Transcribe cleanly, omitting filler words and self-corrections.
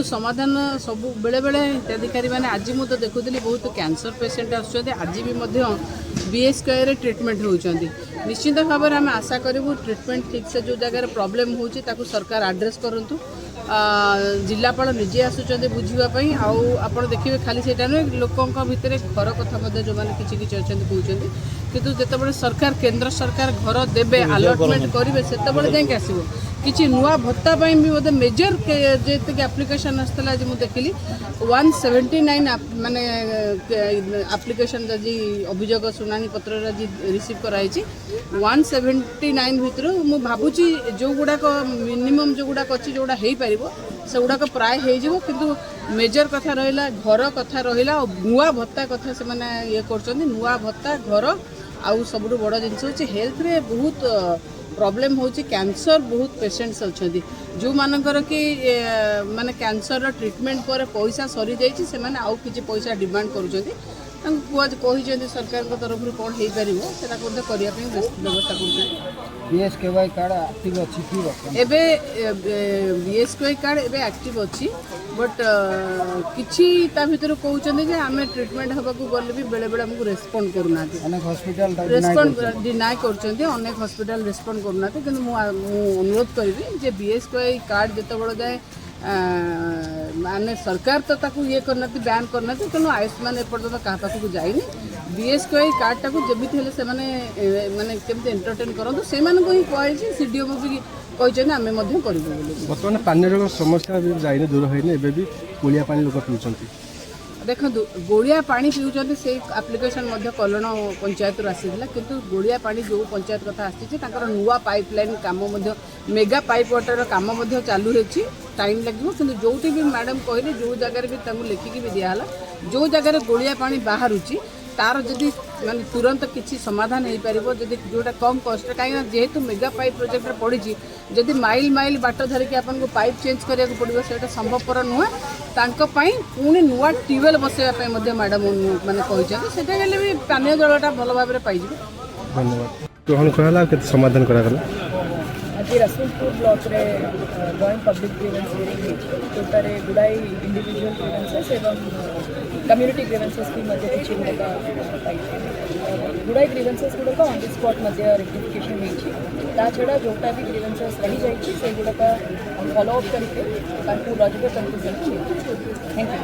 ଦେଖନ୍ତୁ, ସମାଧାନ ସବୁ ବେଳେବେଳେ ହିତାଧିକାରୀମାନେ, ଆଜି ମୁଁ ତ ଦେଖୁଥିଲି ବହୁତ କ୍ୟାନ୍ସର ପେସେଣ୍ଟ ଆସୁଛନ୍ତି। ଆଜି ବି ମଧ୍ୟ ବିଏସ୍କେୱାଇରେ ଟ୍ରିଟମେଣ୍ଟ ହେଉଛନ୍ତି। ନିଶ୍ଚିତ ଭାବରେ ଆମେ ଆଶା କରିବୁ ଟ୍ରିଟମେଣ୍ଟ ଠିକ୍ସେ, ଯେଉଁ ଜାଗାରେ ପ୍ରୋବ୍ଲେମ୍ ହେଉଛି ତାକୁ ସରକାର ଆଡ୍ରେସ୍ କରନ୍ତୁ। ଜିଲ୍ଲାପାଳ ନିଜେ ଆସୁଛନ୍ତି ବୁଝିବା ପାଇଁ। ଆଉ ଆପଣ ଦେଖିବେ, ଖାଲି ସେଇଟା ନୁହେଁ, ଲୋକଙ୍କ ଭିତରେ ଘର କଥା ମଧ୍ୟ ଯେଉଁମାନେ କିଛି କିଛି ଅଛନ୍ତି କହୁଛନ୍ତି। କିନ୍ତୁ ଯେତେବେଳେ ସରକାର, କେନ୍ଦ୍ର ସରକାର ଘର ଦେବେ, ଆଲଟମେଣ୍ଟ କରିବେ, ସେତେବେଳେ ଯାଇକି ଆସିବ। କିଛି ନୂଆ ଭତ୍ତା ପାଇଁ ବି ବୋଧେ ମେଜର ଯେତିକି ଆପ୍ଲିକେସନ୍ ଆସିଥିଲା, ଆଜି ମୁଁ ଦେଖିଲି 179 ମାନେ ଆପ୍ଲିକେସନ୍ ଆଜି ଅଭିଯୋଗ ଶୁଣାଣି ପତ୍ରରେ ଆଜି ରିସିଭ୍ କରାଯାଇଛି। 179 ଭିତରୁ ମୁଁ ଭାବୁଛି ଯେଉଁଗୁଡ଼ାକ ମିନିମମ୍ ଯେଉଁଗୁଡ଼ାକ ଅଛି, ଯେଉଁଗୁଡ଼ା ହେଇପାରିବ, ସେଗୁଡ଼ାକ ପ୍ରାୟ ହେଇଯିବ। କିନ୍ତୁ ମେଜର କଥା ରହିଲା, ଘର କଥା ରହିଲା ଆଉ ନୂଆ ଭତ୍ତା କଥା ସେମାନେ ଇଏ କରୁଛନ୍ତି। ନୂଆ ଭତ୍ତା, ଘର ଆଉ ସବୁଠୁ ବଡ଼ ଜିନିଷ ହେଉଛି ହେଲ୍ଥରେ ବହୁତ ପ୍ରୋବ୍ଲେମ୍ ହେଉଛି। କ୍ୟାନ୍ସର ବହୁତ ପେସେଣ୍ଟସ୍ ଅଛନ୍ତି, ଯେଉଁମାନଙ୍କର କି ମାନେ କ୍ୟାନ୍ସରର ଟ୍ରିଟମେଣ୍ଟ ପରେ ପଇସା ସରିଯାଇଛି, ସେମାନେ ଆଉ କିଛି ପଇସା ଡିମାଣ୍ଡ କରୁଛନ୍ତି। ତାଙ୍କୁ କହିଛନ୍ତି ସରକାରଙ୍କ ତରଫରୁ କ'ଣ ହେଇପାରିବ, ସେଟା ମଧ୍ୟ କରିବା ପାଇଁ ବ୍ୟବସ୍ଥା କରୁଛନ୍ତି। ବିଏସ୍କେୱାଇ କାର୍ଡ଼ ଆକ୍ଟିଭ୍ ଅଛି କି ବର୍ତ୍ତମାନ? ଏବେ ବିଏସ୍କେୱାଇ କାର୍ଡ଼ ଏବେ ଆକ୍ଟିଭ୍ ଅଛି, ବଟ୍ କିଛି ତା ଭିତରୁ କହୁଛନ୍ତି ଯେ ଆମେ ଟ୍ରିଟମେଣ୍ଟ ହେବାକୁ ଗଲେ ବି ବେଳେବେଳେ ଆମକୁ ରେସ୍ପଣ୍ଡ କରୁନାହାନ୍ତି। ଅନେକ ହସ୍ପିଟାଲ ରେସ୍ପଣ୍ଡ ଡିନାଏ କରୁଛନ୍ତି, ଅନେକ ହସ୍ପିଟାଲ ରେସ୍ପଣ୍ଡ କରୁନାହାନ୍ତି। କିନ୍ତୁ ମୁଁ ଅନୁରୋଧ କରିବି ଯେ ବିଏସ୍କେୱାଇ କାର୍ଡ଼ ଯେତେବେଳେ ଯାଏ ମାନେ ସରକାର ତ ତାକୁ ଇଏ କରିନାହାନ୍ତି, ବ୍ୟାନ୍ କରିନାହାନ୍ତି, ତେଣୁ ଆୟୁଷ୍ମାନ ଏପର୍ଯ୍ୟନ୍ତ କାହା ପାଖକୁ ଯାଇନି। ବିଏସ୍କେୱାଇ କାର୍ଡ଼ଟାକୁ ଯେମିତି ହେଲେ ସେମାନେ ମାନେ କେମିତି ଏଣ୍ଟରଟେନ୍ କରନ୍ତୁ, ସେମାନଙ୍କୁ ହିଁ କୁହାଯାଇଛି। ସିଡିଓ ବି କହିଛନ୍ତି ଆମେ ମଧ୍ୟ କରିବୁ ବୋଲି। ବର୍ତ୍ତମାନ ପାନୀୟ ଜଳ ସମସ୍ୟା ବି ଯାଇନି, ଦୂର ହେଇନି। ଏବେ ବି ଗୋଳିଆ ପାଣି ଲୋକ ପିଉଛନ୍ତି। ଦେଖନ୍ତୁ, ଗୋଳିଆ ପାଣି ପିଉଛନ୍ତି, ସେଇ ଆପ୍ଲିକେସନ୍ ମଧ୍ୟ କଲଣ ପଞ୍ଚାୟତରୁ ଆସିଥିଲା। କିନ୍ତୁ ଗୋଳିଆ ପାଣି ଯେଉଁ ପଞ୍ଚାୟତ କଥା ଆସିଛି, ତାଙ୍କର ନୂଆ ପାଇପ୍ ଲାଇନ୍ କାମ ମଧ୍ୟ, ମେଗା ପାଇପ୍ ୱାଟରର କାମ ମଧ୍ୟ ଚାଲୁ ହେଇଛି। ଟାଇମ୍ ଲାଗିବ। କିନ୍ତୁ ଯେଉଁଠି ବି ମ୍ୟାଡ଼ାମ୍ କହିଲେ, ଯେଉଁ ଜାଗାରେ ବି ତାଙ୍କୁ ଲେଖିକି ବି ଦିଆହେଲା, ଯେଉଁ ଜାଗାରେ ଗୋଳିଆ ପାଣି ବାହାରୁଛି, ତାର ଯଦି ମାନେ ତୁରନ୍ତ କିଛି ସମାଧାନ ହେଇପାରିବ ଯଦି, ଯେଉଁଟା କମ୍ କଷ୍ଟରେ, କାହିଁକିନା ଯେହେତୁ ମେଗା ପାଇପ୍ ପ୍ରୋଜେକ୍ଟରେ ପଡ଼ିଛି, ଯଦି ମାଇଲ ମାଇଲ ବାଟ ଧରିକି ଆପଣଙ୍କୁ ପାଇପ୍ ଚେଞ୍ଜ କରିବାକୁ ପଡ଼ିବ, ସେଇଟା ସମ୍ଭବପର ନୁହେଁ। ତାଙ୍କ ପାଇଁ ପୁଣି ନୂଆ ଟ୍ୟୁବୱେଲ୍ ବସାଇବା ପାଇଁ ମଧ୍ୟ ମ୍ୟାଡ଼ାମ୍ ମାନେ କହିଛନ୍ତି। ସେଟା ହେଲେ ବି ପାନୀୟ ଜଳଟା ଭଲ ଭାବରେ ପାଇଯିବେ। ଧନ୍ୟବାଦ। ଗ୍ରହଣ କରାଗଲା ଆଉ କେତେ ସମାଧାନ କରାଗଲା? ଆଜି ରସୁଲପୁର ବ୍ଲକରେ ଜଏଣ୍ଟ ପବ୍ଲିକ୍ ଗ୍ରିଭେନ୍ସ ହିୟରିଂ ହେଇଛି, ଯେଉଁଟାରେ ଗୁଡ଼ାଏ ଇଣ୍ଡିଭିଜୁଆଲ ଗ୍ରିଭେନ୍ସେସ୍ ଏବଂ କମ୍ୟୁନିଟି ଗ୍ରିଭେନ୍ସେସ୍ ବି ମଧ୍ୟ କିଛି ଗୁଡ଼ାକ ପାଇଛି। ଗୁଡ଼ାଏ ଗ୍ରିଭେନ୍ସେସ୍ ଗୁଡ଼ାକ ଅନ୍ the spot ମଧ୍ୟ ରେକ୍ଟିଫିକେସନ୍ ହେଇଛି। ତା ଛଡ଼ା ଯେଉଁଟା ବି ଗ୍ରିଭେନ୍ସେସ୍ ରହିଯାଇଛି, ସେଇଗୁଡ଼ାକ ଫଲୋ ଅପ୍ କରିକି ତାଙ୍କୁ ଲଜିକାଲ୍ କନକ୍ଲୁଜନ୍। Thank you.